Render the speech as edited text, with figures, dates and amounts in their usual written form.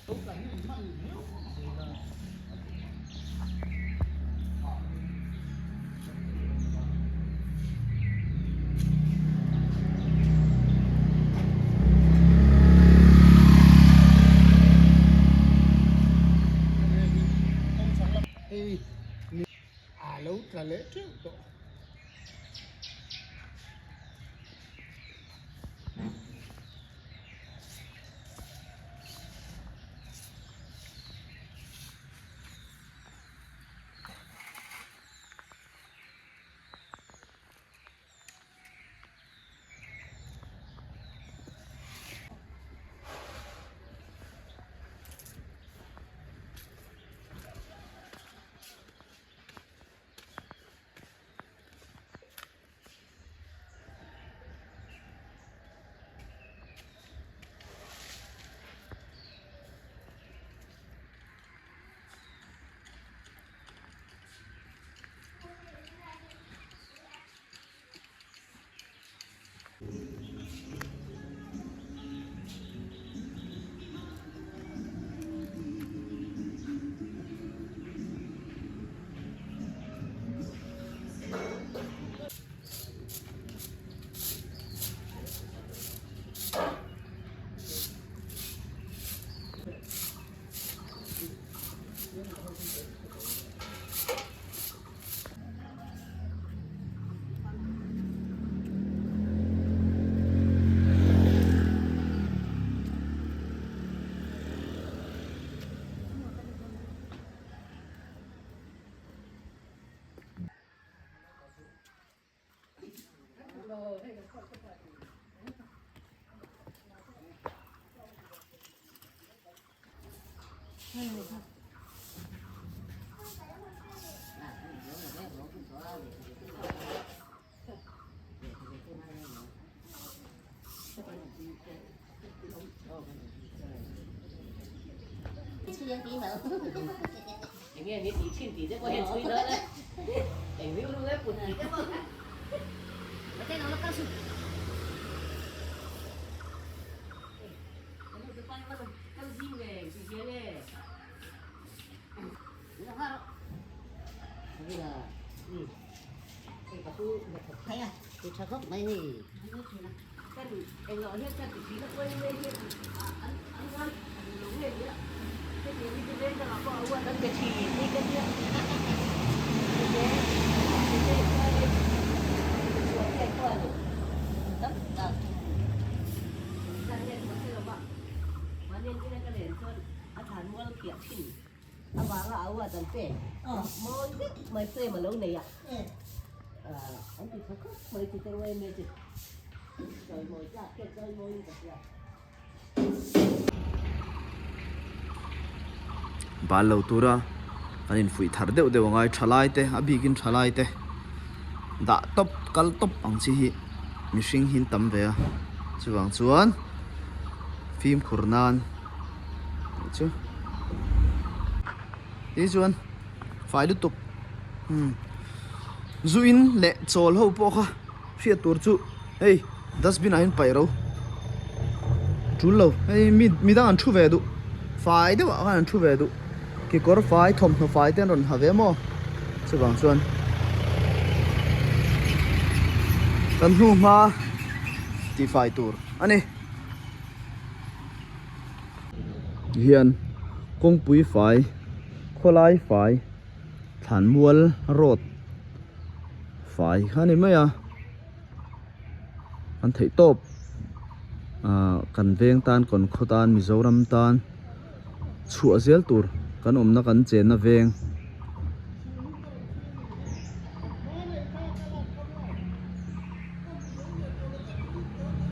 A lo tla leh teuh tawh. Bal lo tura kan infuih thar deuh deuh angai thalai te a bikin thalai te dah tawp kal tawp ang chi hi mihring hi an tam ve a chuvang chuan fimkhur nan chu ti chuan fai lutuk umm zu in leh chawl ho pawh kha hriat tur chu hei dustbin ah hian paih ro tul lo hei mi midang an thu ve duh fai deuh ah khan an thu ve duh kekawr fai thawmhnaw fai te an rawn ha ve maw chuvang chuan kan hnu hma tihfai tur a ni. Hian kawngpui fai khawlai fai thlanmual road fai kha a ni mai a an theih tawp ahh kan veng tan kan khaw tan Mizoram tan chhuah zel tur kan awmna kan chenna veng.